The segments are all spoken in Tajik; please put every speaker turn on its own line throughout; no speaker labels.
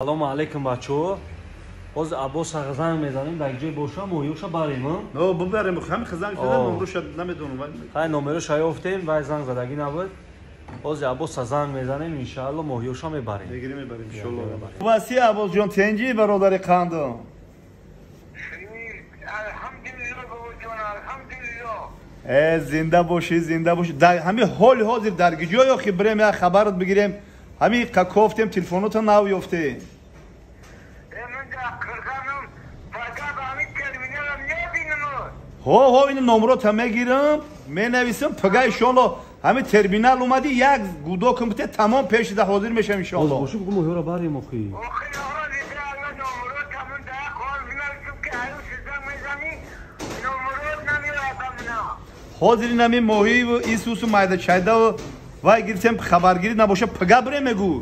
Салому алейкум, бачаҳо. Ҳозир Аббоса занг мезанем, дар ҷой боша, моҳиёша барем.
Но бубарем, ҳами занг зада, номероша намедонам.
Хай, номероша ёфтем, вай занг задагӣ набуд. Ҳозир Аббоса занг мезанем, иншаалло моҳиёша мебарем.
Мегирем, мебарем, иншаалло. Васи Аббосҷон, тенҷи, бародари қандом? Э, зинда бошӣ, зинда бошӣ. Ҳами ҳоли ҳозир дар ҷо ёхи бирем, як хабарат бигирем. Ҳами кофтем, телефонота нав ёфтем. Ҳо, ҳо, ин номрота мегирам, менависам, пага иншоалло ҳами терминал омадӣ, як гудокам бите, тамом пешида ҳозир мешам, иншоалло.
Боши, бугу моҳиёро барем охи.
Ҳозир ин ҳами моҳиву исусу майдачайдаву вай гирифтем, хабаргирӣ набоша, пага бирем, мегӯ.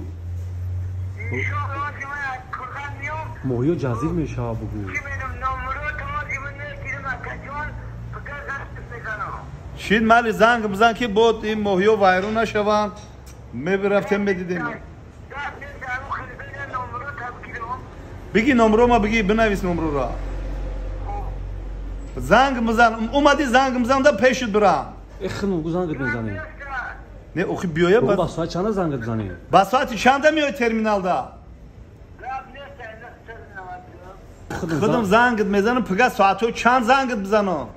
Моҳиё ҷазир мешава, бугӯ.
Шид, мали, занг бизан, ки бод ин моҳиё вайрон нашаванд. Мебирафтем, медидем. Биги номро ма, биги, бинавис номрора. Занг бизан, омадӣ, занг бизан, да пешит бирам.
Эхну гу зангат мезанем.
Не, охи, биёя.
Ба соат чанда зангат бизанем?
Ба соати чанда меои терминалда? Худам зангат мезанам, пага соатҳои чанд зангат бизанам?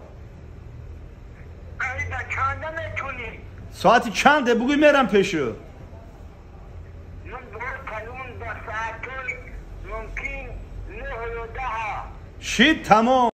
Соати чанде бугӯй, мерам пешу. Шид, тамом.